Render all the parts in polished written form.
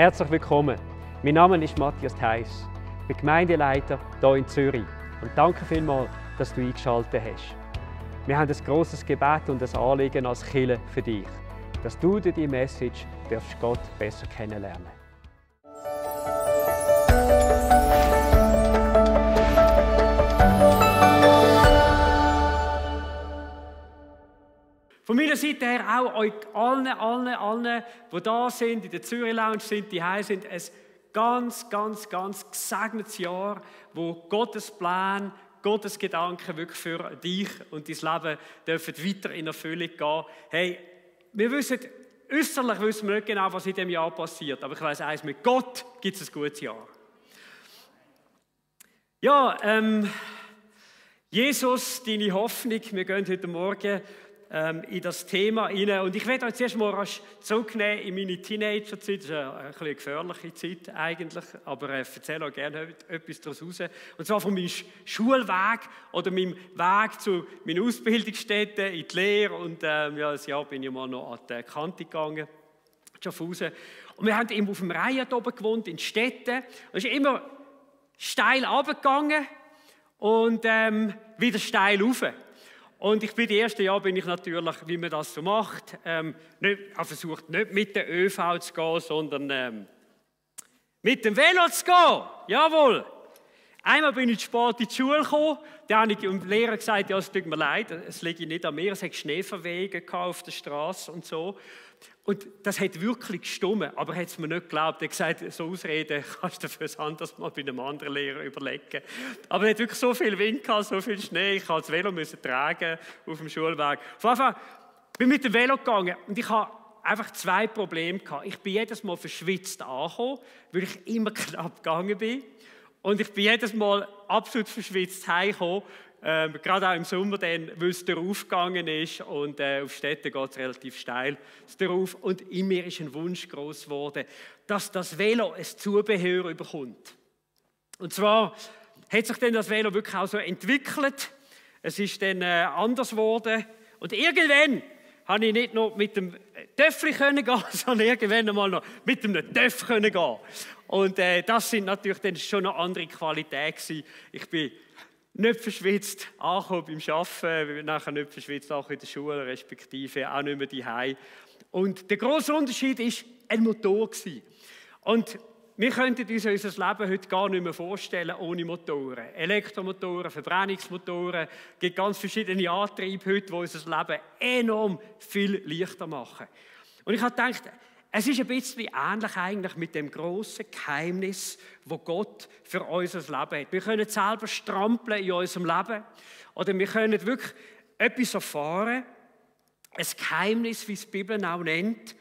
Herzlich willkommen. Mein Name ist Matthias Theiss. Ich bin Gemeindeleiter hier in Zürich. Und danke vielmals, dass du eingeschaltet hast. Wir haben ein grosses Gebet und ein Anliegen als Kirche für dich, dass du durch diese Message Gott besser kennenlernen darfst. Von meiner Seite her auch euch allen, die da sind, in der Zürich Lounge sind, die hier sind, ein ganz gesegnetes Jahr, wo Gottes Plan, Gottes Gedanken wirklich für dich und dein Leben dürfen weiter in Erfüllung gehen. Hey, äußerlich wissen wir nicht genau, was in diesem Jahr passiert, aber ich weiss eins, mit Gott gibt es ein gutes Jahr. Ja, Jesus, deine Hoffnung, wir gehen heute Morgen in das Thema rein. Und ich werde euch zuerst mal rasch zurücknehmen in meine Teenagerzeit. Das ist eine bisschen gefährliche Zeit eigentlich, aber erzähle auch gerne etwas daraus raus. Und zwar von meinem Schulweg oder meinem Weg zu meinen Ausbildungsstätten in die Lehre. Und ein Jahr bin ich mal noch an die Kante gegangen, Schaffhausen. Und wir haben eben auf dem Reihen oben gewohnt, in Städten. Und es ist immer steil runtergegangen und wieder steil rauf. Und ich bin die ersten Jahre bin ich natürlich, wie man das so macht, versucht nicht mit dem ÖV zu gehen, sondern mit dem Velo zu gehen. Jawohl. Einmal bin ich zu spät in die Schule gekommen, da habe ich dem Lehrer gesagt, ja, es tut mir leid, es liegt nicht an mir, es hat Schneeverwehungen auf der Straße und so. Und das hat wirklich gestimmt, aber er hat es mir nicht geglaubt. Er hat gesagt, so Ausreden kannst du für ein anderes Mal bei einem anderen Lehrer überlegen. Aber er hat wirklich so viel Wind gehabt, so viel Schnee, ich musste das Velo tragen auf dem Schulweg. Auf jeden Fall bin ich mit dem Velo gegangen und ich habe einfach zwei Probleme gehabt. Ich bin jedes Mal verschwitzt angekommen, weil ich immer knapp gegangen bin. Und ich bin jedes Mal absolut verschwitzt heimgekommen. Gerade auch im Sommer, dann, weil es darauf gegangen ist und auf Städten geht es relativ steil darauf. Und in mir ist ein Wunsch groß geworden, dass das Velo ein Zubehör bekommt. Und zwar hat sich dann das Velo wirklich auch so entwickelt. Es ist dann anders geworden. Und irgendwann konnte ich nicht noch mit dem Töffli gehen, sondern irgendwann einmal noch mit einem Töff gehen. Und das sind natürlich dann schon eine andere Qualität gewesen. Ich bin nicht verschwitzt angekommen beim Arbeiten, nachher nicht verschwitzt auch in der Schule, respektive auch nicht mehr daheim. Und der grosse Unterschied war ein Motor gewesen. Und wir könnten uns unser Leben heute gar nicht mehr vorstellen ohne Motoren. Elektromotoren, Verbrennungsmotoren, es gibt ganz verschiedene Antriebe heute, die unser Leben enorm viel leichter machen. Und ich habe gedacht, es ist ein bisschen ähnlich eigentlich mit dem grossen Geheimnis, das Gott für unser Leben hat. Wir können selber strampeln in unserem Leben oder wir können wirklich etwas erfahren, ein Geheimnis, wie es die Bibel auch nennt,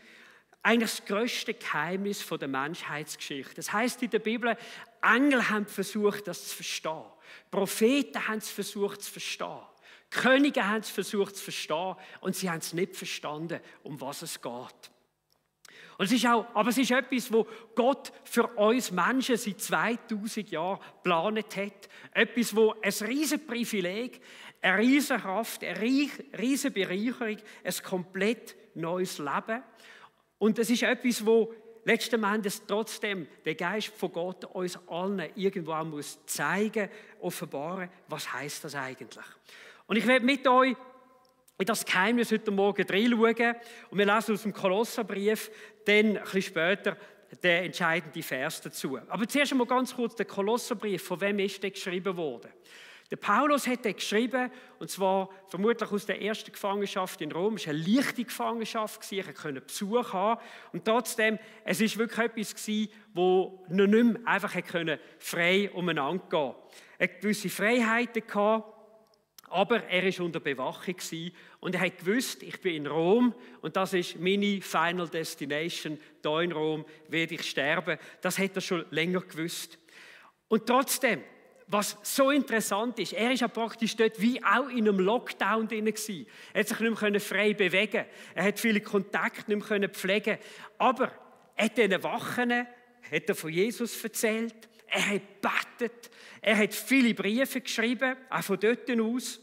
eigentlich das grösste Geheimnis der Menschheitsgeschichte. Das heisst in der Bibel, Engel haben versucht, das zu verstehen. Propheten haben es versucht zu verstehen. Könige haben es versucht zu verstehen und sie haben es nicht verstanden, um was es geht. Und aber es ist etwas, was Gott für uns Menschen seit 2000 Jahren geplant hat. Etwas, wo ein riesiges Privileg, eine riesige Kraft, eine riesige Bereicherung, ein komplett neues Leben. Und es ist etwas, wo letzten Endes trotzdem der Geist von Gott uns allen irgendwo auch muss zeigen, offenbaren, was heisst das eigentlich. Und ich werde mit euch in das Geheimnis heute Morgen reinschauen und wir lesen aus dem Kolosserbrief dann ein bisschen später den entscheidenden Vers dazu. Aber zuerst einmal ganz kurz der Kolosserbrief, von wem ist der geschrieben worden? Der Paulus hat den geschrieben, und zwar vermutlich aus der ersten Gefangenschaft in Rom. Es war eine leichte Gefangenschaft, er konnte Besuch haben. Und trotzdem, es war wirklich etwas, das noch nicht mehr einfach frei umeinander gehen konnte. Er hatte gewisse Freiheiten gehabt, aber er war unter Bewachung und er hat gewusst, ich bin in Rom und das ist meine Final Destination. Hier in Rom werde ich sterben. Das hat er schon länger gewusst. Und trotzdem, was so interessant ist, er ist ja praktisch dort wie auch in einem Lockdown drin gewesen. Er hat sich nicht mehr frei bewegen. Er hat viele Kontakte nicht mehr pflegen. Aber er hat diesen Wachen hat er von Jesus erzählt. Er hat gebetet. Er hat viele Briefe geschrieben, auch von dort aus.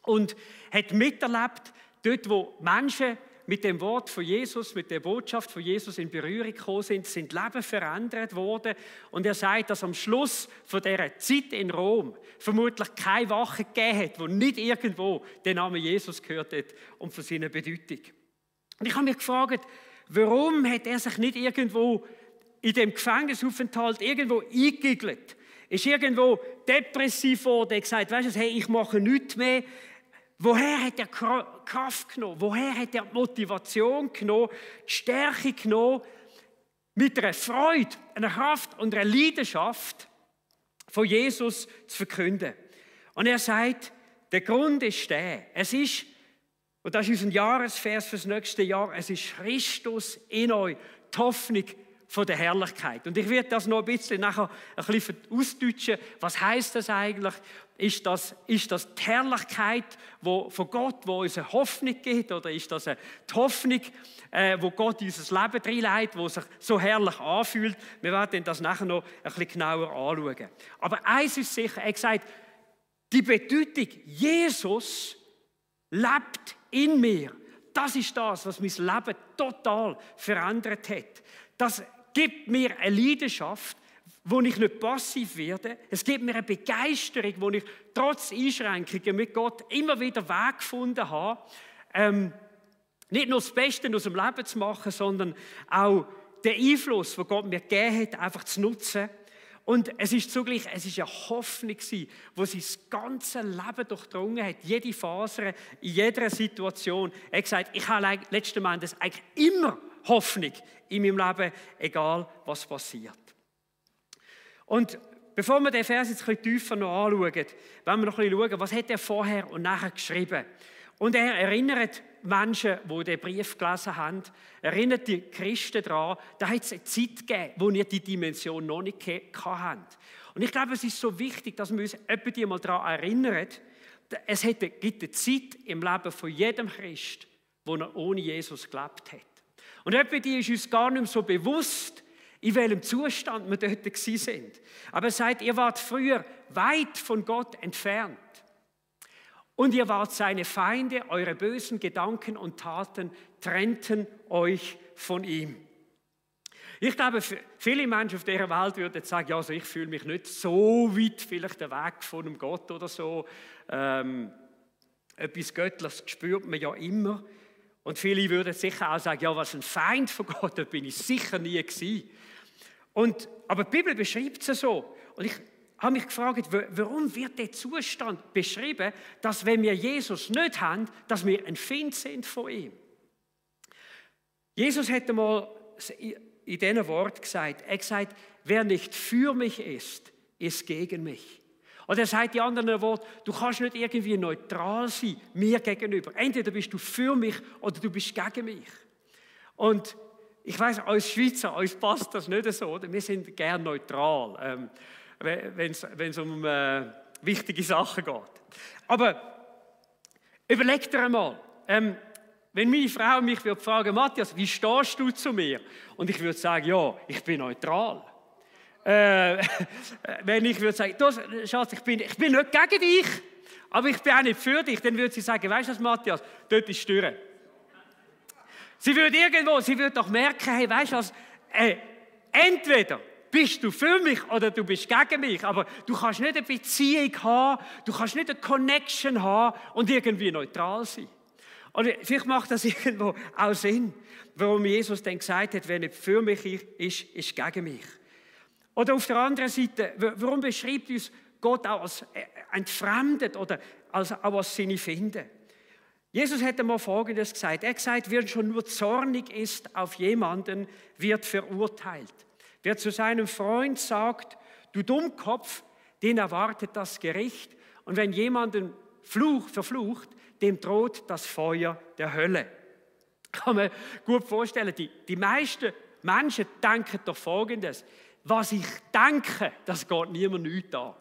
Und hat miterlebt, dort wo Menschen mit dem Wort von Jesus, mit der Botschaft von Jesus in Berührung gekommen sind Leben verändert worden. Und er sagt, dass am Schluss von dieser Zeit in Rom vermutlich keine Wache gegeben hat, wo nicht irgendwo der Name Jesus gehört hat und von seiner Bedeutung. Und ich habe mich gefragt, warum hat er sich nicht irgendwo in dem Gefängnisaufenthalt irgendwo eingegelt? Ist irgendwo depressiv geworden, er gesagt, weißt du, hey, ich mache nichts mehr. Woher hat er Kraft genommen? Woher hat er Motivation genommen, die Stärke genommen, mit einer Freude, einer Kraft und einer Leidenschaft von Jesus zu verkünden? Und er sagt, der Grund ist der, es ist, und das ist unser Jahresvers für das nächste Jahr, es ist Christus in euch, die Hoffnung von der Herrlichkeit. Und ich werde das noch ein bisschen nachher ein bisschen ausdeutschen. Was heisst das eigentlich? Ist das die Herrlichkeit von Gott, wo uns eine Hoffnung gibt? Oder ist das die Hoffnung, wo Gott in unser Leben reinlegt, wo sich so herrlich anfühlt? Wir werden das nachher noch ein bisschen genauer anschauen. Aber eins ist sicher, er hat gesagt, die Bedeutung, Jesus lebt in mir. Das ist das, was mein Leben total verändert hat. Das gibt mir eine Leidenschaft, wo ich nicht passiv werde. Es gibt mir eine Begeisterung, wo ich trotz Einschränkungen mit Gott immer wieder Weg gefunden habe. Nicht nur das Beste aus dem Leben zu machen, sondern auch den Einfluss, den Gott mir gegeben hat, einfach zu nutzen. Und es ist zugleich, es ist eine Hoffnung gewesen, die sein ganzes Leben durchdrungen hat, jede Faser, in jeder Situation. Er hat gesagt, ich habe letzten Endes eigentlich immer Hoffnung in meinem Leben, egal was passiert. Und bevor wir den Vers jetzt ein bisschen tiefer noch anschauen, wollen wir noch ein bisschen schauen, was hat er vorher und nachher geschrieben. Und er erinnert Menschen, die den Brief gelesen haben, erinnert die Christen daran, da hat es eine Zeit gegeben, wo wir die Dimension noch nicht hatten. Und ich glaube, es ist so wichtig, dass wir uns etwa mal daran erinnern, es gibt eine Zeit im Leben von jedem Christ, wo er ohne Jesus gelebt hat. Und etwa die ist uns gar nicht mehr so bewusst, in welchem Zustand wir dort waren. Aber er sagt, ihr wart früher weit von Gott entfernt. Und ihr wart seine Feinde, eure bösen Gedanken und Taten trennten euch von ihm. Ich glaube, viele Menschen auf dieser Welt würden sagen, ja, also ich fühle mich nicht so weit, vielleicht weg von einem Gott oder so. Etwas Göttliches spürt man ja immer. Und viele würden sicher auch sagen, ja, was ein Feind von Gott, da bin ich sicher nie gewesen. Aber die Bibel beschreibt es so. Und ich habe mich gefragt, warum wird der Zustand beschrieben, dass wenn wir Jesus nicht haben, dass wir ein Feind sind von ihm. Jesus hat einmal in diesen Worten gesagt, er hat gesagt, wer nicht für mich ist gegen mich. Und er sagt in anderen Worten, du kannst nicht irgendwie neutral sein, mir gegenüber. Entweder bist du für mich oder du bist gegen mich. Und ich weiss, als Schweizer, uns passt das nicht so. Oder? Wir sind gerne neutral, wenn es um wichtige Sachen geht. Aber überleg dir einmal, wenn meine Frau mich fragen, Matthias, wie stehst du zu mir? Und ich würde sagen, ja, ich bin neutral. Wenn ich würde sagen, du, Schatz, ich bin nicht gegen dich, aber ich bin auch nicht für dich, dann würde sie sagen, weißt du was, Matthias, dort ist Stürre. Sie würde doch merken, hey, weißt du was, entweder bist du für mich oder du bist gegen mich, aber du kannst nicht eine Beziehung haben, du kannst nicht eine Connection haben und irgendwie neutral sein. Und vielleicht macht das irgendwo auch Sinn, warum Jesus dann gesagt hat, wer nicht für mich ist gegen mich. Oder auf der anderen Seite, warum beschreibt uns Gott auch als entfremdet oder auch als seine Feinde? Jesus hat einmal Folgendes gesagt. Er hat gesagt, wer schon nur zornig ist auf jemanden, wird verurteilt. Wer zu seinem Freund sagt, du Dummkopf, den erwartet das Gericht. Und wenn jemanden verflucht, dem droht das Feuer der Hölle. Kann man gut vorstellen, die meisten Menschen denken doch Folgendes. Was ich denke, das geht niemand nichts an.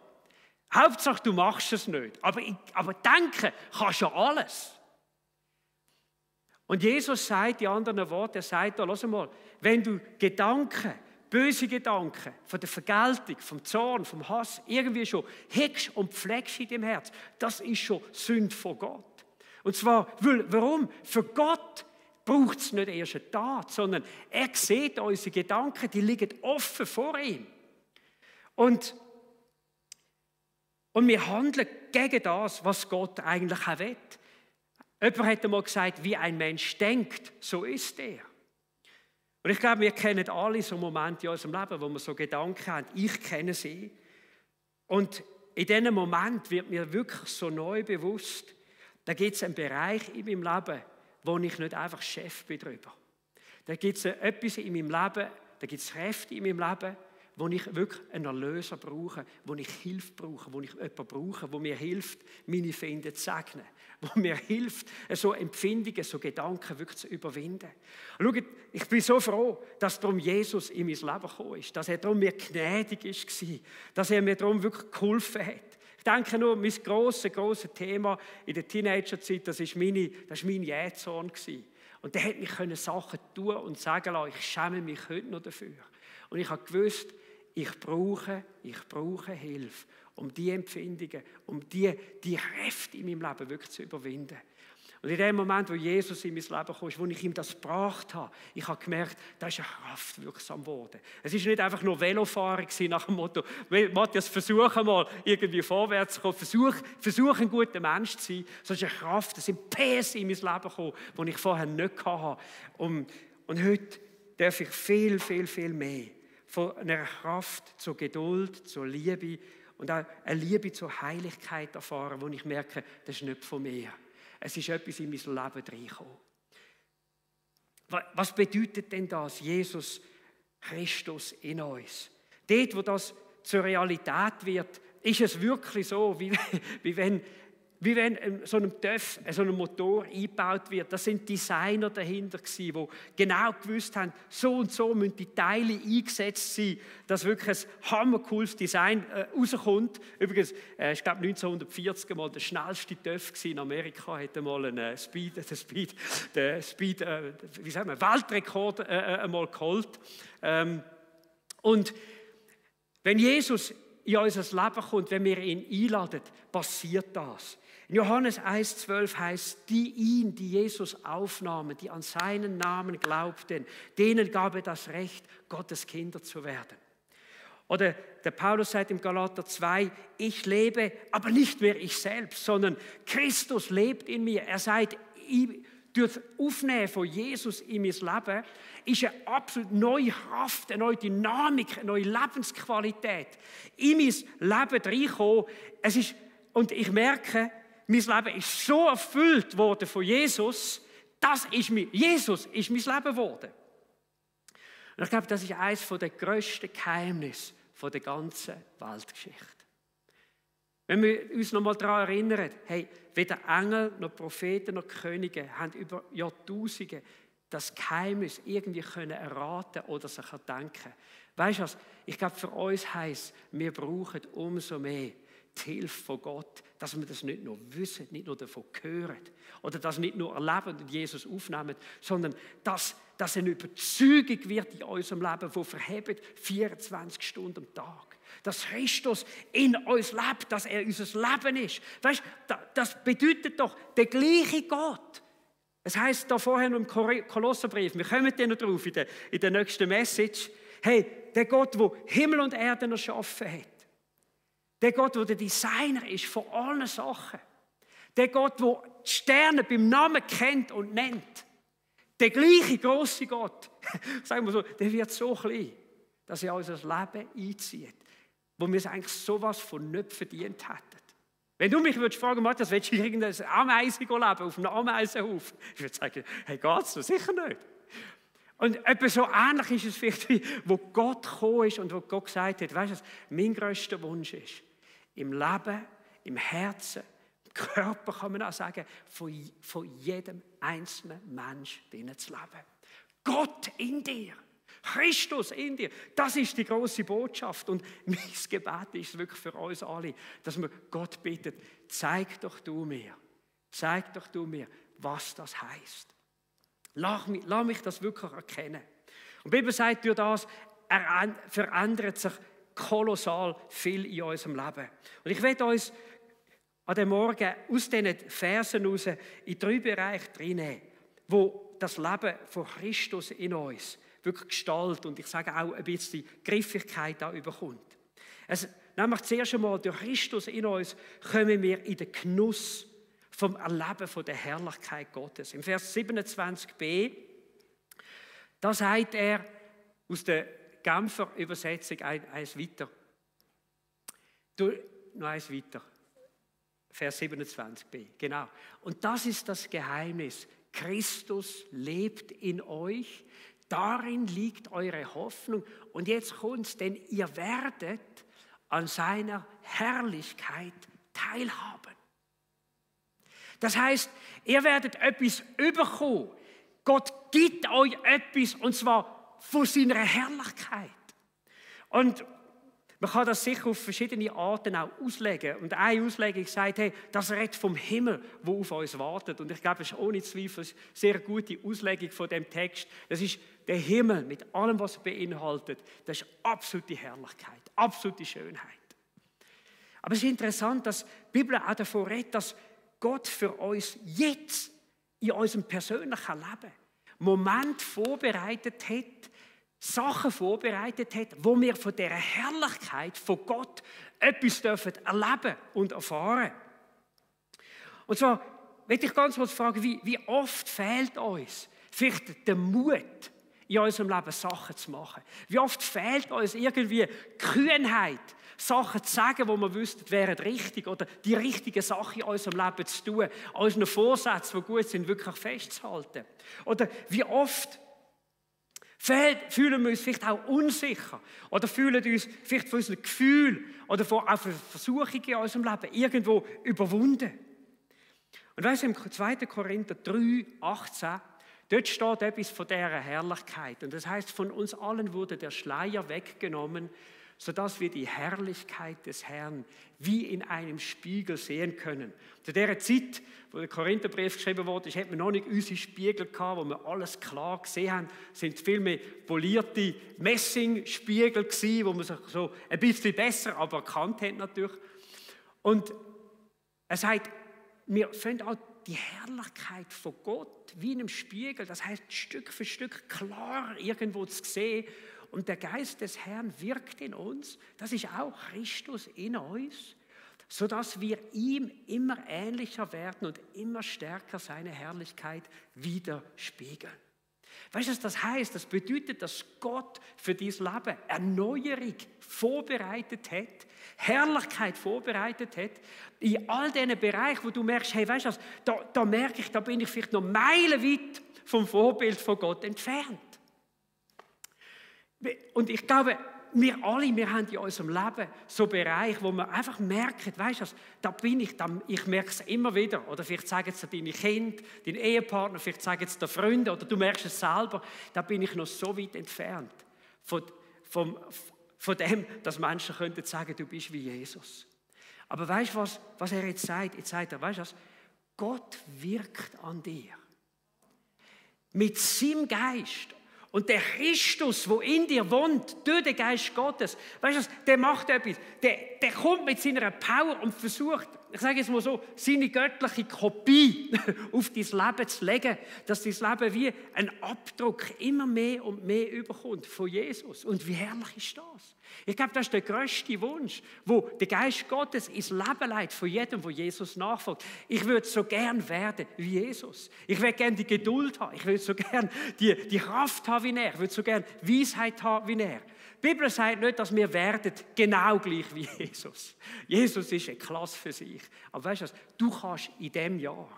Hauptsache, du machst es nicht. Aber denken kannst ja alles. Und Jesus sagt in anderen Worten, er sagt da, lass mal, wenn du Gedanken, böse Gedanken von der Vergeltung, vom Zorn, vom Hass irgendwie schon hegst und pflegst in dem Herz, das ist schon Sünde vor Gott. Und zwar, warum? Für Gott braucht es nicht erst eine Tat, sondern er sieht unsere Gedanken, die liegen offen vor ihm. Und wir handeln gegen das, was Gott eigentlich auch will. Jemand hat einmal gesagt, wie ein Mensch denkt, so ist er. Und ich glaube, wir kennen alle so Momente in unserem Leben, wo wir so Gedanken haben. Ich kenne sie. Und in diesem Moment wird mir wirklich so neu bewusst, da gibt es einen Bereich in meinem Leben, wo ich nicht einfach Chef bin drüber. Da gibt es etwas in meinem Leben, da gibt es Kräfte in meinem Leben, wo ich wirklich einen Erlöser brauche, wo ich Hilfe brauche, wo ich jemanden brauche, wo mir hilft, meine Feinde zu segnen, wo mir hilft, so Empfindungen, so Gedanken wirklich zu überwinden. Und schaut, ich bin so froh, dass darum Jesus in mein Leben gekommen ist, dass er darum mir gnädig war, dass er mir darum wirklich geholfen hat. Ich denke nur, mein grosses Thema in der Teenagerzeit, das war mein Jähzorn. Und der hat mich Sachen tun und sagen lassen, ich schäme mich heute noch dafür. Und ich habe gewusst, ich brauche Hilfe, um die Empfindungen, um die Kräfte in meinem Leben wirklich zu überwinden. Und in dem Moment, wo Jesus in mein Leben kam, wo ich ihm das gebracht habe, ich habe gemerkt, da ist eine Kraft wirksam geworden. Es war nicht einfach nur Velofahren nach dem Motto, Matthias, versuche mal irgendwie vorwärts zu kommen, versuche ein guter Mensch zu sein. So ist eine Kraft, es sind PS in mein Leben gekommen, die ich vorher nicht hatte. Und heute darf ich viel, viel, viel mehr von einer Kraft zur Geduld, zur Liebe und auch eine Liebe zur Heiligkeit erfahren, wo ich merke, das ist nicht von mir. Es ist etwas in mein Leben reingekommen. Was bedeutet denn das, Jesus Christus in uns? Dort, wo das zur Realität wird, ist es wirklich so, wie wenn so einem TÜV, so einem Motor eingebaut wird. Das sind Designer dahinter gewesen, die genau gewusst haben, so und so müssen die Teile eingesetzt sein, dass wirklich ein hammercooles Design rauskommt. Übrigens, ich glaube 1940 mal der schnellste TÜV in Amerika hat einmal einen Weltrekord einmal geholt. Und wenn Jesus in unser Leben kommt, wenn wir ihn einladen, passiert das. In Johannes 1,12 heißt, die Jesus aufnahmen, die an seinen Namen glaubten, denen gab er das Recht, Gottes Kinder zu werden. Oder der Paulus sagt im Galater 2, ich lebe, aber nicht mehr ich selbst, sondern Christus lebt in mir. Er sagt, durch das Aufnehmen von Jesus in mein Leben ist eine absolut neue Kraft, eine neue Dynamik, eine neue Lebensqualität in mein Leben reingekommen. Und ich merke, mein Leben ist so erfüllt worden von Jesus, Jesus ist mein Leben geworden. Und ich glaube, das ist eines der grössten Geheimnisse der ganzen Weltgeschichte. Wenn wir uns noch mal daran erinnern, hey, weder Engel noch Propheten noch Könige haben über Jahrtausende das Geheimnis irgendwie erraten oder sich erdenken. Weißt du was? Ich glaube, für uns heisst, wir brauchen umso mehr die Hilfe von Gott, dass wir das nicht nur wissen, nicht nur davon hören oder das nicht nur erleben und Jesus aufnehmen, sondern dass eine Überzeugung wird in unserem Leben, die verhebt 24 Stunden am Tag. Dass Christus in uns lebt, dass er unser Leben ist. Weißt du, das bedeutet doch der gleiche Gott. Es heisst da vorher noch im Kolosserbrief, wir kommen dann noch drauf in der nächsten Message, hey, der Gott, der Himmel und Erde erschaffen hat. Der Gott, der der Designer ist von allen Sachen. Der Gott, der die Sterne beim Namen kennt und nennt. Der gleiche grosse Gott, sagen wir so, der wird so klein, dass er unser Leben einzieht, wo wir es eigentlich sowas von nicht verdient hätten. Wenn du mich fragen würdest, Matthias, willst du irgendein Ameisen leben auf einem Ameisenhaufen? Ich würde sagen, hey, geht's so? Sicher nicht. Und etwas so ähnlich ist es vielleicht, wie wo Gott gekommen ist und wo Gott gesagt hat, weißt du, mein grösster Wunsch ist, im Leben, im Herzen, im Körper kann man auch sagen, von jedem einzelnen Menschen drinnen zu leben. Gott in dir, Christus in dir, das ist die grosse Botschaft. Und mein Gebet ist wirklich für uns alle, dass wir Gott bitten, zeig doch du mir, was das heisst. Lass mich das wirklich erkennen. Und die Bibel sagt, durch das verändert sich kolossal viel in unserem Leben. Und ich werde uns an dem Morgen aus diesen Versen heraus in 3 Bereiche reinnehmen, wo das Leben von Christus in uns wirklich Gestalt und ich sage auch ein bisschen Griffigkeit da überkommt. Nämlich zuerst einmal durch Christus in uns kommen wir in den Genuss vom Erleben von der Herrlichkeit Gottes. Im Vers 27b, da sagt er aus der Genfer Übersetzung eins weiter. Noch eins weiter. Vers 27b, genau. Und das ist das Geheimnis. Christus lebt in euch, darin liegt eure Hoffnung. Und jetzt kommt's, denn ihr werdet an seiner Herrlichkeit teilhaben. Das heißt, ihr werdet etwas bekommen. Gott gibt euch etwas, und zwar von seiner Herrlichkeit. Und man kann das sicher auf verschiedene Arten auch auslegen. Und eine Auslegung sagt, hey, das redet vom Himmel, wo auf uns wartet. Und ich glaube, es ist ohne Zweifel eine sehr gute Auslegung von dem Text. Das ist der Himmel mit allem, was er beinhaltet. Das ist absolute Herrlichkeit, absolute Schönheit. Aber es ist interessant, dass die Bibel auch davon redet, dass Gott für uns jetzt in unserem persönlichen Leben Moment vorbereitet hat, Sachen vorbereitet hat, wo wir von dieser Herrlichkeit von Gott etwas dürfen erleben und erfahren. Und zwar möchte ich ganz kurz fragen, wie oft fehlt uns vielleicht der Mut, in unserem Leben Sachen zu machen? Wie oft fehlt uns irgendwie Kühnheit, Sachen zu sagen, wo wir wüssten, wären richtig, oder die richtige Sache in unserem Leben zu tun, unseren Vorsätzen, die gut sind, wirklich festzuhalten? Oder wie oft fühlen wir uns vielleicht auch unsicher oder fühlen uns vielleicht von unseren Gefühlen oder von Versuchungen in unserem Leben irgendwo überwunden? Und weißt du, im 2. Korinther 3, 18, dort steht etwas von dieser Herrlichkeit. Und das heißt, von uns allen wurde der Schleier weggenommen, sodass wir die Herrlichkeit des Herrn wie in einem Spiegel sehen können. Zu dieser Zeit, wo der Korintherbrief geschrieben wurde, hat man noch nicht unsere Spiegel gehabt, wo wir alles klar gesehen haben. Es sind viel mehr polierte Messingspiegel gewesen, wo man sich so ein bisschen besser aber erkannt hat natürlich. Und er sagt, wir finden auch die Herrlichkeit von Gott wie in einem Spiegel, das heißt Stück für Stück klar irgendwo zu sehen. Und der Geist des Herrn wirkt in uns, das ist auch Christus in uns, sodass wir ihm immer ähnlicher werden und immer stärker seine Herrlichkeit widerspiegeln. Weißt du, was das heißt? Das bedeutet, dass Gott für dieses Leben Erneuerung vorbereitet hat, Herrlichkeit vorbereitet hat, in all diesen Bereichen, wo du merkst, hey, weißt du was, da merke ich, da bin ich vielleicht noch meilenweit vom Vorbild von Gott entfernt. Und ich glaube, wir haben in unserem Leben so Bereiche, wo wir einfach merken, weißt du, ich merke es immer wieder. Oder vielleicht sagen es deine Kinder, dein Ehepartner, vielleicht sagen es der Freunde oder du merkst es selber, da bin ich noch so weit entfernt von dem, dass Menschen könnten sagen, du bist wie Jesus. Aber weißt du, was er jetzt sagt? Jetzt sagt er, weißt du was? Gott wirkt an dir. Mit seinem Geist. Und der Christus, der in dir wohnt, durch den Geist Gottes, weißt du, der macht etwas. Der kommt mit seiner Power und versucht, ich sage jetzt mal so, seine göttliche Kopie auf dein Leben zu legen, dass dein Leben wie ein Abdruck immer mehr und mehr überkommt von Jesus. Und wie herrlich ist das? Ich glaube, das ist der grösste Wunsch, wo der Geist Gottes ins Leben leitet von jedem, der Jesus nachfolgt. Ich würde so gern werden wie Jesus. Ich würde gerne die Geduld haben. Ich würde so gern die Kraft haben wie er. Ich würde so gern Weisheit haben wie er. Die Bibel sagt nicht, dass wir werden genau gleich wie Jesus. Jesus ist eine Klasse für sich. Aber weißt du was? Du kannst in diesem Jahr,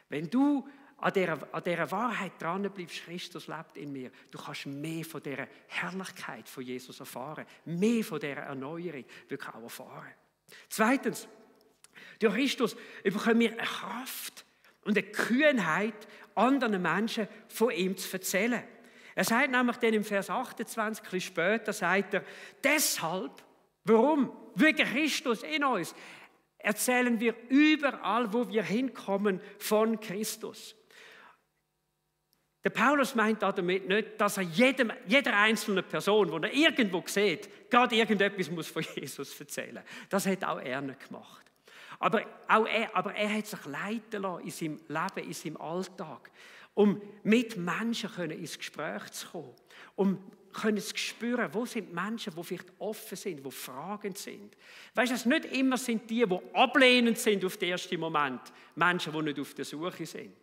wenn du an dieser Wahrheit dran bleibst, Christus lebt in mir, du kannst mehr von dieser Herrlichkeit von Jesus erfahren, mehr von dieser Erneuerung wirklich auch erfahren. Zweitens, durch Christus bekommen wir eine Kraft und eine Kühnheit, anderen Menschen von ihm zu erzählen. Er sagt nämlich dann im Vers 28, ein bisschen später, sagt er, deshalb, warum? Wegen Christus in uns erzählen wir überall, wo wir hinkommen, von Christus. Der Paulus meint damit nicht, dass er jeder einzelnen Person, die er irgendwo sieht, gerade irgendetwas muss von Jesus erzählen. Das hat auch er nicht gemacht. Aber er hat sich leiten lassen in seinem Leben, in seinem Alltag. um mit Menschen ins Gespräch zu kommen, um zu spüren, wo sind Menschen, die vielleicht offen sind, die fragend sind. Weißt du, es nicht immer sind die ablehnend sind auf den ersten Moment, Menschen, die nicht auf der Suche sind.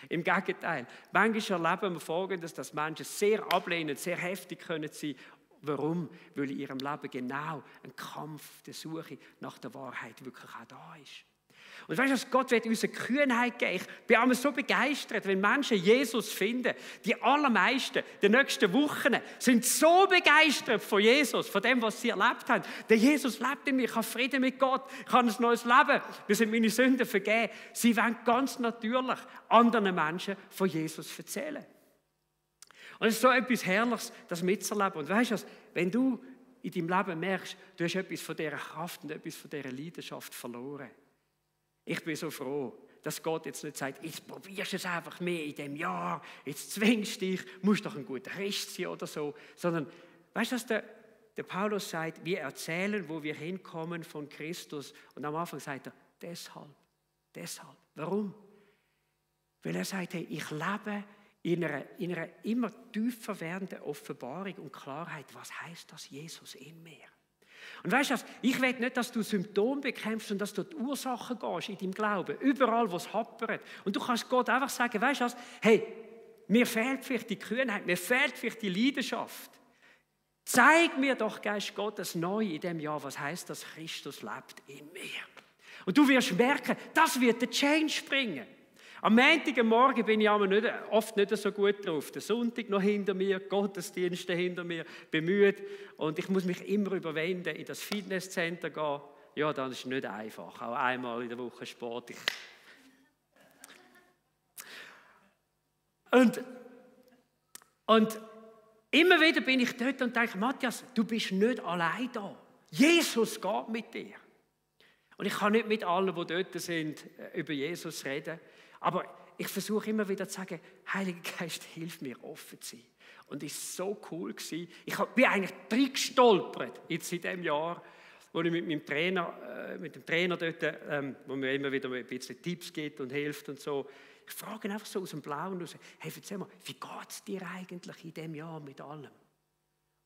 Im Gegenteil, manchmal erleben wir Folgendes, dass Menschen sehr ablehnend, sehr heftig können sein. Warum? Weil in ihrem Leben genau ein Kampf der Suche nach der Wahrheit wirklich auch da ist. Und weißt du, Gott wird uns eine Kühnheit geben. Ich bin immer so begeistert, wenn Menschen Jesus finden. Die allermeisten der nächsten Wochen sind so begeistert von Jesus, von dem, was sie erlebt haben. Der Jesus lebt in mir, ich habe Frieden mit Gott, ich habe ein neues Leben, mir sind meine Sünden vergeben. Sie wollen ganz natürlich anderen Menschen von Jesus erzählen. Und es ist so etwas Herrliches, das mitzuerleben. Und weißt du, wenn du in deinem Leben merkst, du hast etwas von dieser Kraft und etwas von dieser Leidenschaft verloren. Ich bin so froh, dass Gott jetzt nicht sagt, jetzt probierst du es einfach mehr in diesem Jahr, jetzt zwingst du dich, musst doch ein guter Christ sein oder so. Sondern, weißt du, was der Paulus sagt, wir erzählen, wo wir hinkommen von Christus. Und am Anfang sagt er, deshalb. Warum? Weil er sagt, hey, ich lebe in einer immer tiefer werdenden Offenbarung und Klarheit. Was heißt das, Jesus in mir? Und weißt du, ich will nicht, dass du Symptome bekämpfst und dass du die Ursachen gehst in deinem Glauben, überall, wo es happert. Und du kannst Gott einfach sagen, weißt du, hey, mir fehlt vielleicht die Kühnheit, mir fehlt vielleicht die Leidenschaft. Zeig mir doch, Geist Gottes, neu in diesem Jahr, was heißt, dass Christus lebt in mir. Und du wirst merken, das wird den Change bringen. Am Montagmorgen bin ich oft nicht so gut drauf. Der Sonntag noch hinter mir, Gottesdienste hinter mir, bemüht. Und ich muss mich immer überwinden, in das Fitnesscenter gehen. Ja, das ist nicht einfach. Auch einmal in der Woche Sport. Und immer wieder bin ich dort und denke, Matthias, du bist nicht allein da. Jesus geht mit dir. Und ich kann nicht mit allen, die dort sind, über Jesus reden. Aber ich versuche immer wieder zu sagen, Heiliger Geist, hilf mir, offen zu sein. Und es war so cool. Ich bin eigentlich reingestolpert jetzt in diesem Jahr, wo ich mit dem Trainer dort, wo mir immer wieder ein bisschen Tipps gibt und hilft und so. Ich frage ihn einfach so aus dem Blauen raus, hey, erzähl mal, wie geht es dir eigentlich in diesem Jahr mit allem?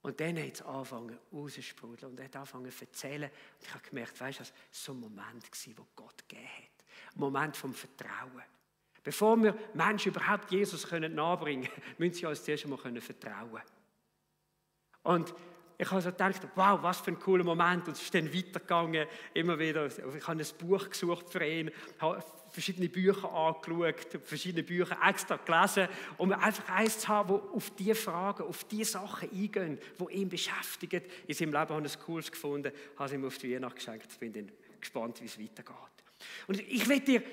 Und dann hat es angefangen rauszusprudeln und er hat angefangen zu erzählen. Und ich habe gemerkt, weißt du, das war so ein Moment, wo Gott gegeben hat. Ein Moment vom Vertrauen. Bevor wir Menschen überhaupt Jesus nahebringen können, müssen sie uns zuerst einmal vertrauen. Und ich habe so gedacht, wow, was für ein cooler Moment. Und es ist dann weitergegangen, immer wieder. Ich habe ein Buch gesucht für ihn, habe verschiedene Bücher angeschaut, verschiedene Bücher extra gelesen, um einfach eins zu haben, das auf diese Fragen, auf diese Sachen eingehen, die ihn beschäftigen. In seinem Leben habe ich es cool gefunden, habe es ihm auf die Weihnacht geschenkt. Ich bin dann gespannt, wie es weitergeht. Und ich will dir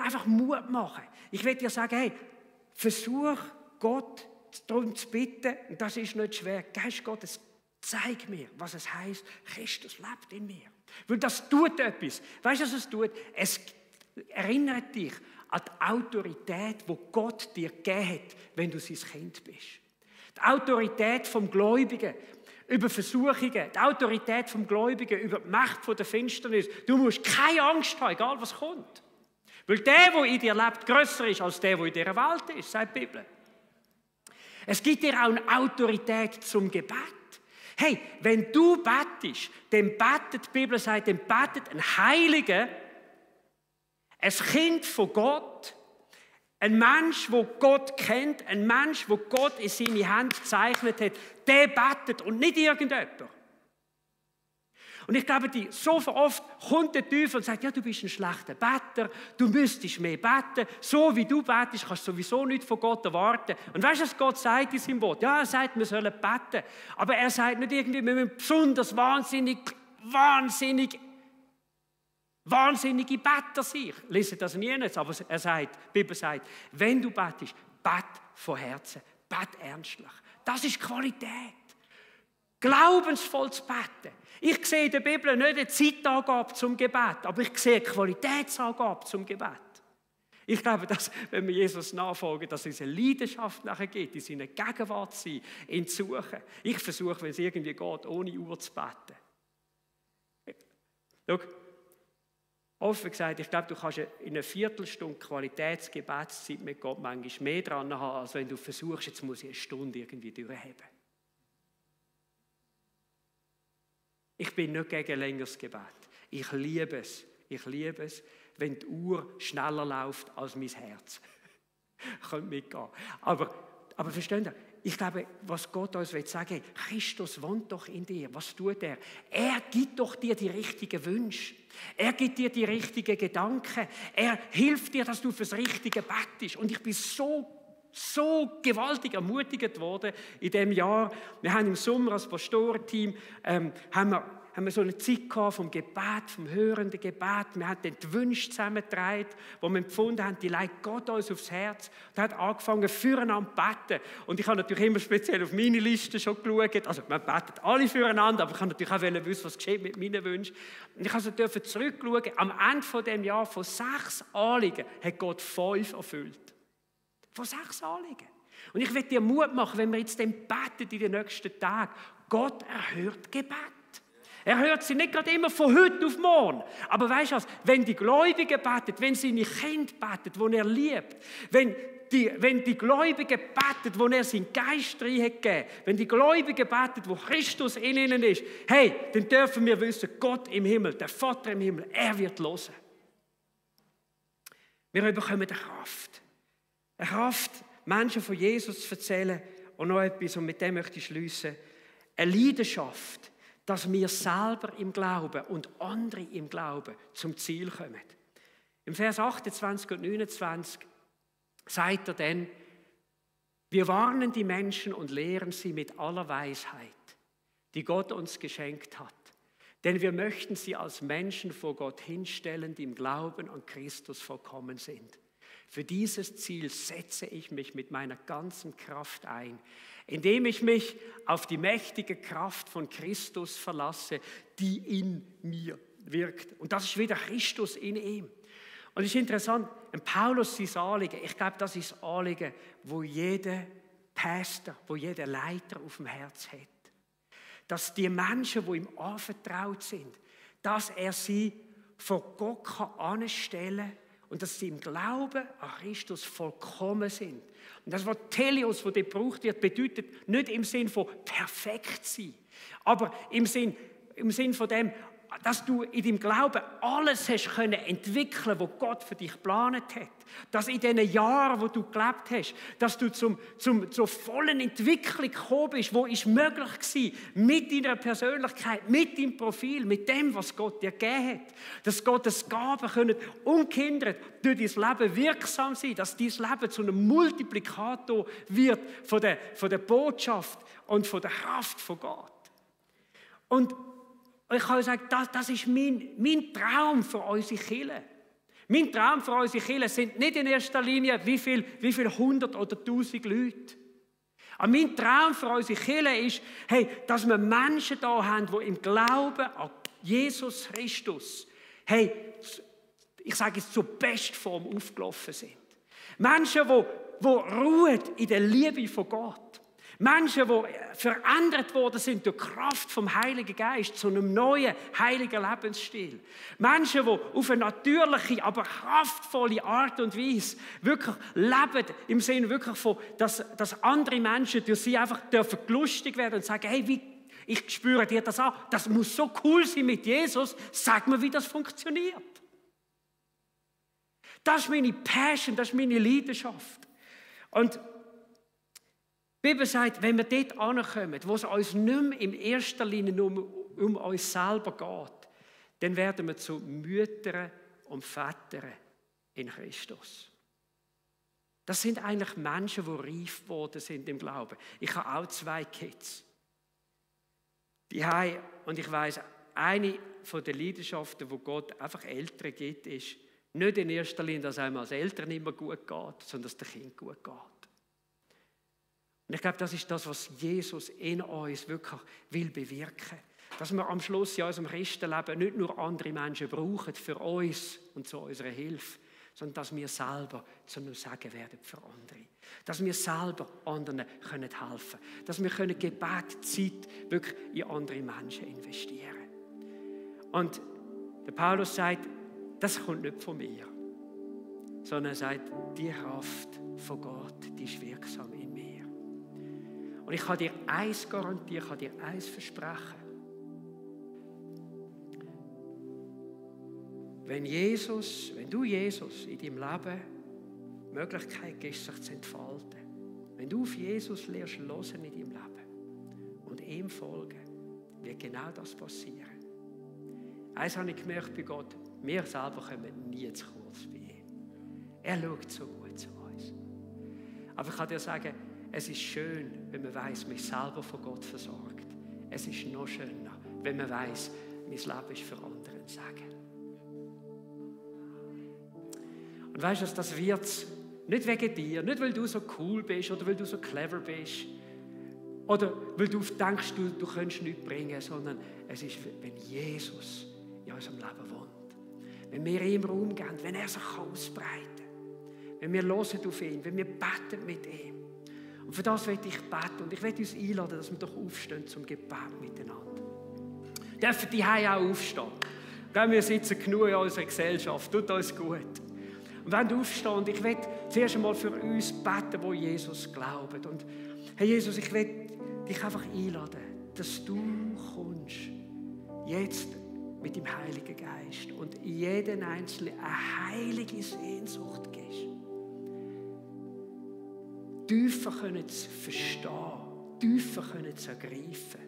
einfach Mut machen. Ich will dir sagen, hey, versuch Gott darum zu bitten, und das ist nicht schwer. Geist Gottes, zeig mir, was es heisst, Christus lebt in mir. Weil das tut etwas. Weißt du, was es tut? Es erinnert dich an die Autorität, die Gott dir gegeben hat, wenn du sein Kind bist. Die Autorität vom Gläubigen über Versuchungen, die Autorität vom Gläubigen über die Macht der Finsternis. Du musst keine Angst haben, egal was kommt. Weil der in dir lebt, grösser ist als der in dieser Welt ist, sagt die Bibel. Es gibt dir auch eine Autorität zum Gebet. Hey, wenn du bettest, dann betet, die Bibel sagt, dann betet ein Heiliger, ein Kind von Gott, ein Mensch, der Gott kennt, ein Mensch, der Gott in seine Hand gezeichnet hat, der betet und nicht irgendjemand. Und ich glaube, so oft kommt der Teufel und sagt, ja, du bist ein schlechter Better, du müsstest mehr beten, so wie du betest, kannst du sowieso nichts von Gott erwarten. Und weißt du, was Gott sagt in seinem Wort? Ja, er sagt, wir sollen beten, aber er sagt nicht irgendwie, wir müssen besonders wahnsinnige Better sein. Ich lese das nirgends, aber er sagt, die Bibel sagt, wenn du betest, bet von Herzen, bet ernstlich. Das ist Qualität. Glaubensvoll zu beten. Ich sehe in der Bibel nicht eine Zeitangabe zum Gebet, aber ich sehe eine Qualitätsangabe zum Gebet. Ich glaube, dass, wenn wir Jesus nachfolgen, dass es eine Leidenschaft nachher gibt, in seiner Gegenwart zu sein, ihn zu suchen. Ich versuche, wenn es irgendwie geht, ohne Uhr zu beten. Schau, Offen gesagt, ich glaube, du kannst in einer Viertelstunde Qualitätsgebetszeit mit Gott manchmal mehr dran haben, als wenn du versuchst, jetzt muss ich eine Stunde irgendwie durchheben. Ich bin nicht gegen längeres Gebet. Ich liebe es, wenn die Uhr schneller läuft als mein Herz. Könnt mitgehen. Aber versteht ihr? Ich glaube, was Gott uns sagen will, Christus wohnt doch in dir. Was tut er? Er gibt doch dir die richtigen Wünsche. Er gibt dir die richtigen Gedanken. Er hilft dir, dass du fürs Richtige bettest. Und ich bin so gewaltig ermutigt worden in diesem Jahr. Wir haben im Sommer als Pastorenteam haben wir so eine Zeit gehabt vom Gebet, vom hörenden Gebet. Wir haben dann die Wünsche zusammengetragen, wo wir empfunden haben, die legt Gott uns aufs Herz. Und hat angefangen, füreinander zu beten. Und ich habe natürlich immer speziell auf meine Liste schon geschaut. Also, wir beten alle füreinander, aber ich habe natürlich auch wissen, was geschieht mit meinen Wünschen. Und ich durfte zurückschauen. Am Ende von dem Jahr von 6 Anliegen hat Gott 5 erfüllt. Von 6 Anliegen. Und ich will dir Mut machen, wenn wir jetzt dann beten in den nächsten Tagen. Gott erhört Gebet. Er hört sie nicht gerade immer von heute auf morgen. Aber weißt du was? Wenn die Gläubigen beten, wenn seine Kinder beten, die er liebt, wenn die Gläubigen beten, wo er seinen Geist reingegeben hat, wenn die Gläubigen beten, wo Christus in ihnen ist, hey, dann dürfen wir wissen, Gott im Himmel, der Vater im Himmel, er wird hören. Wir bekommen eine Kraft. Eine Kraft, Menschen von Jesus zu erzählen. Und noch etwas, und mit dem möchte ich schliessen. Eine Leidenschaft, dass wir selber im Glauben und andere im Glauben zum Ziel kommen. Im Vers 28 und 29 sagt er dann, wir warnen die Menschen und lehren sie mit aller Weisheit, die Gott uns geschenkt hat. Denn wir möchten sie als Menschen vor Gott hinstellen, die im Glauben an Christus vollkommen sind. Für dieses Ziel setze ich mich mit meiner ganzen Kraft ein, indem ich mich auf die mächtige Kraft von Christus verlasse, die in mir wirkt. Und das ist wieder Christus in ihm. Und es ist interessant, Paulus sein Anliegen, ich glaube, das ist das Anliegen, wo jeder Pastor, wo jeder Leiter auf dem Herz hat. Dass die Menschen, die ihm anvertraut sind, dass er sie vor Gott anstellen kann und dass sie im Glauben an Christus vollkommen sind. Und das Wort Telios, das dort gebraucht wird, bedeutet nicht im Sinn von perfekt sein, aber im Sinn von dem, dass du in deinem Glauben alles hast können entwickeln, was Gott für dich geplant hat. Dass in den Jahren, wo du gelebt hast, dass du zur vollen Entwicklung gekommen bist, wo ist möglich war, mit deiner Persönlichkeit, mit deinem Profil, mit dem, was Gott dir gegeben hat. Dass Gottes Gaben können ungehindert durch dein Leben wirksam sein, dass dein Leben zu einem Multiplikator wird von der Botschaft und von der Kraft von Gott. Und ich kann euch sagen, das ist mein Traum für unsere Kirche. Mein Traum für unsere Kirche sind nicht in erster Linie, wie viel 100 oder 1000 Leute. Aber mein Traum für unsere Kirche ist, hey, dass wir Menschen da haben, die im Glauben an Jesus Christus, hey, ich sage es zur Bestform aufgelaufen sind. Menschen, die ruhen in der Liebe von Gott. Menschen, die verändert worden sind durch die Kraft vom Heiligen Geist zu einem neuen, heiligen Lebensstil. Menschen, die auf eine natürliche, aber kraftvolle Art und Weise wirklich leben, im Sinne wirklich von, dass andere Menschen durch sie einfach gelustig werden und sagen, hey, ich spüre dir das an, das muss so cool sein mit Jesus, sag mir, wie das funktioniert. Das ist meine Passion, das ist meine Leidenschaft. Und die Bibel sagt, wenn wir dort ankommen, wo es uns nicht mehr in erster Linie nur um uns selber geht, dann werden wir zu Müttern und Vätern in Christus. Das sind eigentlich Menschen, die reif geworden sind im Glauben. Ich habe auch 2 Kids. Und ich weiss, eine der Leidenschaften, die Gott einfach Eltern gibt, ist nicht in erster Linie, dass einem als Eltern immer gut geht, sondern dass dem Kind gut geht. Und ich glaube, das ist das, was Jesus in uns wirklich will bewirken. Dass wir am Schluss in unserem Christenleben nicht nur andere Menschen brauchen für uns und zu unserer Hilfe, sondern dass wir selber zu einem Segen werden für andere. Dass wir selber anderen helfen können. Dass wir Gebet, Zeit wirklich in andere Menschen investieren. Und der Paulus sagt, das kommt nicht von mir. Sondern er sagt, die Kraft von Gott, die ist wirksam in mir. Und ich kann dir eins garantieren, ich kann dir eins versprechen. Wenn du Jesus in deinem Leben die Möglichkeit gibst, sich zu entfalten, wenn du auf Jesus lernst hören in deinem Leben und ihm folgen, wird genau das passieren. Eins habe ich gemerkt bei Gott, wir selber kommen nie zu kurz bei ihm. Er schaut so gut zu uns. Aber ich kann dir sagen, es ist schön, wenn man weiss, man ist selber von Gott versorgt. Es ist noch schöner, wenn man weiss, mein Leben ist für andere ein Segen. Und weißt du, das wird nicht wegen dir, nicht weil du so cool bist oder weil du so clever bist oder weil du denkst, du könntest nichts bringen, sondern es ist, wenn Jesus in unserem Leben wohnt. Wenn wir ihm Raum geben, wenn er sich ausbreiten kann. Wenn wir hören auf ihn, wenn wir beten mit ihm. Und für das will ich beten und ich will uns einladen, dass wir doch aufstehen zum Gebet miteinander. Wir dürfen die auch aufstehen. Wir sitzen genug in unserer Gesellschaft, tut uns gut. Und wenn du aufstehst, und ich will zuerst einmal für uns beten, die Jesus glauben. Und Herr Jesus, ich will dich einfach einladen, dass du kommst, jetzt mit dem Heiligen Geist und jeden Einzelnen eine heilige Sehnsucht gibst. Tiefer können zu verstehen, tiefer können zu ergreifen,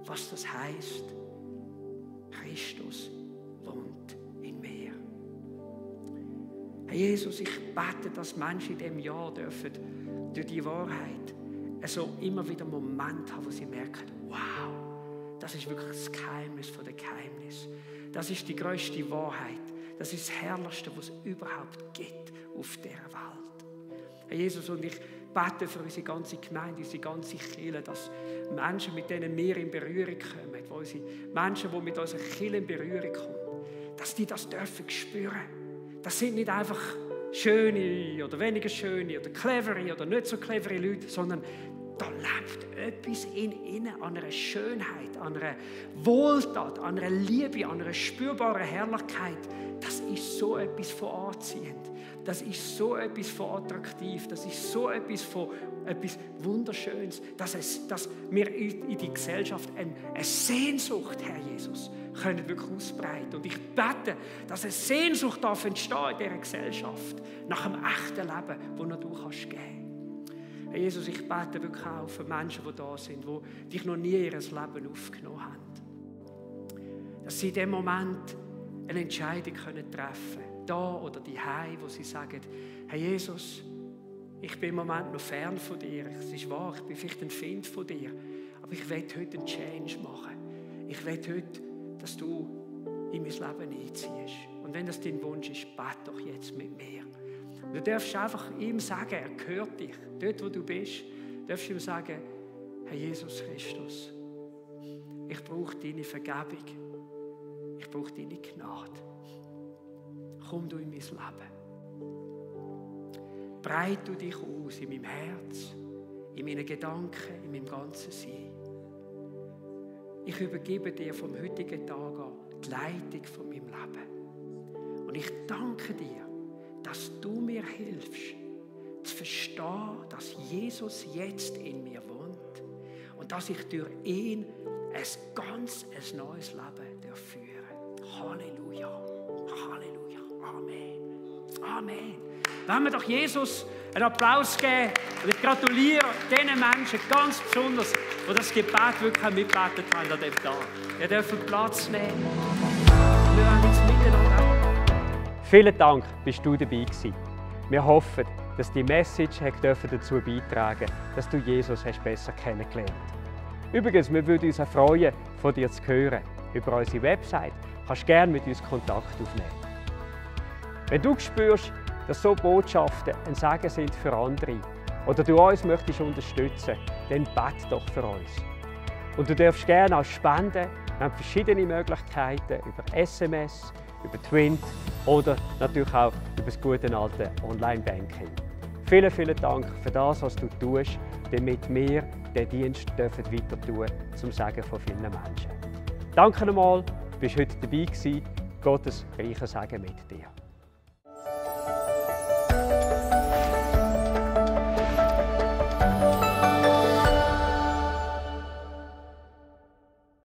was das heisst. Christus wohnt in mir. Herr Jesus, ich bete, dass Menschen in diesem Jahr dürfen durch die Wahrheit also immer wieder Momente haben, wo sie merken, wow, das ist wirklich das Geheimnis von den Geheimnissen. Das ist die grösste Wahrheit. Das ist das Herrlichste, was es überhaupt gibt auf dieser Welt. Herr Jesus, und ich bete für unsere ganze Gemeinde, unsere ganze Kirche, dass Menschen, mit denen wir in Berührung kommen, Menschen, die mit unserer Kirche in Berührung kommen, dass die das dürfen spüren. Das sind nicht einfach schöne oder weniger schöne oder clevere oder nicht so clevere Leute, sondern da lebt etwas in ihnen an einer Schönheit, an einer Wohltat, an einer Liebe, an einer spürbaren Herrlichkeit. Das ist so etwas von anziehend. Das ist so etwas von attraktiv. Das ist so etwas von etwas Wunderschönes, dass wir in die Gesellschaft eine Sehnsucht, Herr Jesus, können wirklich ausbreiten. Und ich bete, dass eine Sehnsucht darf entstehen in dieser Gesellschaft nach einem echten Leben, das nur du kannst geben. Herr Jesus, ich bete wirklich auch für Menschen, die da sind, die dich noch nie in ihr Leben aufgenommen haben. Dass sie in dem Moment eine Entscheidung treffen können, da oder daheim, wo sie sagen, Herr Jesus, ich bin im Moment noch fern von dir. Es ist wahr, ich bin vielleicht ein Feind von dir, aber ich will heute einen Change machen. Ich will heute, dass du in mein Leben einziehst. Und wenn das dein Wunsch ist, bete doch jetzt mit mir. Du darfst einfach ihm sagen, er hört dich. Dort, wo du bist, darfst du ihm sagen, Herr Jesus Christus, ich brauche deine Vergebung. Ich brauche deine Gnade. Komm du in mein Leben. Breit du dich aus in meinem Herz, in meinen Gedanken, in meinem ganzen Sein. Ich übergebe dir vom heutigen Tag an die Leitung von meinem Leben. Und ich danke dir, dass du mir hilfst, zu verstehen, dass Jesus jetzt in mir wohnt und dass ich durch ihn ein ganz neues Leben führen darf. Halleluja, Halleluja, Amen, Amen. Wollen wir doch Jesus einen Applaus geben und ich gratuliere den Menschen ganz besonders, die das Gebet wirklich mitgebetet haben an diesem Tag. Ihr dürft Platz nehmen. Wir werden jetzt miteinander. Vielen Dank, bist du dabei gewesen. Wir hoffen, dass die Message dazu beitragen, dass du Jesus hast besser kennengelernt. Übrigens, wir würden uns auch freuen, von dir zu hören. Über unsere Website kannst du gerne mit uns Kontakt aufnehmen. Wenn du spürst, dass so Botschaften ein Segen sind für andere oder du uns möchtest unterstützen, dann bete doch für uns. Und du darfst gerne auch spenden. Wir haben verschiedene Möglichkeiten über SMS, über Twint oder natürlich auch über das gute alte Online-Banking. Vielen, vielen Dank für das, was du tust, damit wir den Dienst weiter tun zum Segen von vielen Menschen. Danke einmal, du bist heute dabei gewesen. Gottes reicher Segen mit dir.